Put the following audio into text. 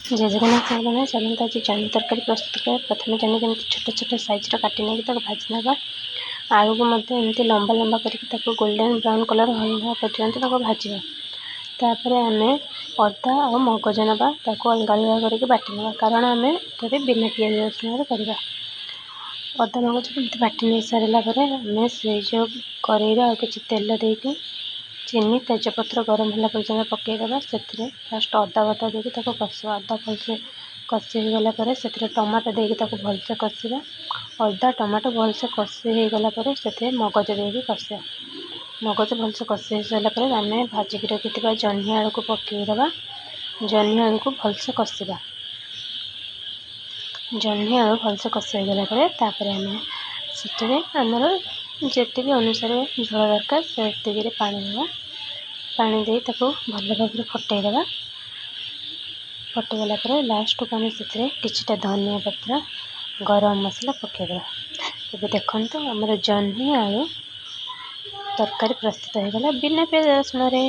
ଜୟ ଜଗନ୍ନାଥ ସାଙ୍ଗମାନେ, ଚାଲନ୍ତୁ ଆଜି ଜହ୍ନି ତରକାରୀ ପ୍ରସ୍ତୁତ କରିବା। ପ୍ରଥମେ ଜହ୍ନି ଯେମିତି ଛୋଟ ଛୋଟ ସାଇଜ୍ର କାଟି ନେଇକି ତାକୁ ଭାଜି ନେବା। ଆଳୁକୁ ମଧ୍ୟ ଏମିତି ଲମ୍ବା ଲମ୍ବା କରିକି ତାକୁ ଗୋଲ୍ଡେନ୍ ବ୍ରାଉନ୍ କଲର୍ ହେଲା ପର୍ଯ୍ୟନ୍ତ ତାକୁ ଭାଜିବା। ତାପରେ ଆମେ ଅଦା ଆଉ ମଗଜ ନେବା, ତାକୁ ଅଲଗା ଅଲଗା କରିକି ବାଟି ନେବା, କାରଣ ଆମେ ଏଠାରେ ବିନା ପିଆଜ ରସୁଣରେ କରିବା। ଅଦା ମଗଜକୁ ଏମିତି ବାଟି ନେଇ ସାରିଲା ପରେ ଆମେ ସେଇ ଯେଉଁ କରେଇରେ ଆଉ କିଛି ତେଲ ଦେଇକି ଚିନି, ତେଜପତ୍ର ଗରମ ହେଲା ପର୍ଯ୍ୟନ୍ତ ପକାଇଦେବା। ସେଥିରେ ଫାଷ୍ଟ ଅଦା ବଟା ଦେଇକି ତାକୁ କଷିବା। ଅଦା ଭଲସେ କଷି ହେଇଗଲା ପରେ ସେଥିରେ ଟମାଟୋ ଦେଇକି ତାକୁ ଭଲସେ କଷିବା। ଅଦା ଟମାଟୋ ଭଲସେ କଷି ହେଇଗଲା ପରେ ସେଥିରେ ମଗଜ ଦେଇକି କଷିବା। ମଗଜ ଭଲସେ କଷି ହେଇସାରିଲା ପରେ ଆମେ ଭାଜିକି ରଖିଥିବା ଜହ୍ନି ଆଳୁକୁ ପକାଇଦେବା। ଜହ୍ନି ଆଳୁକୁ ଭଲସେ କଷିବା। ଜହ୍ନି ଆଳୁ ଭଲସେ କଷି ହେଇଗଲା ପରେ ତାପରେ ଆମେ ସେଥିରେ ଆମର ଯେତିକି ଅନୁସାରେ ଝୋଳ ଦରକାର ସେତିକିରେ ପାଣି ଦେବା। ପାଣି ଦେଇ ତାକୁ ଭଲ ଭାବରେ ଫୁଟାଇ ଦେବା। ଫୁଟିଗଲା ପରେ ଲାଷ୍ଟକୁ ଆମେ ସେଥିରେ କିଛିଟା ଧନିଆ ପତ୍ର, ଗରମ ମସଲା ପକାଇଦେବା। ଏବେ ଦେଖନ୍ତୁ, ଆମର ଜହ୍ନି ଆଳୁ ତରକାରୀ ପ୍ରସ୍ତୁତ ହୋଇଗଲା ବିନା ପିଆଜ ରସୁଣରେ।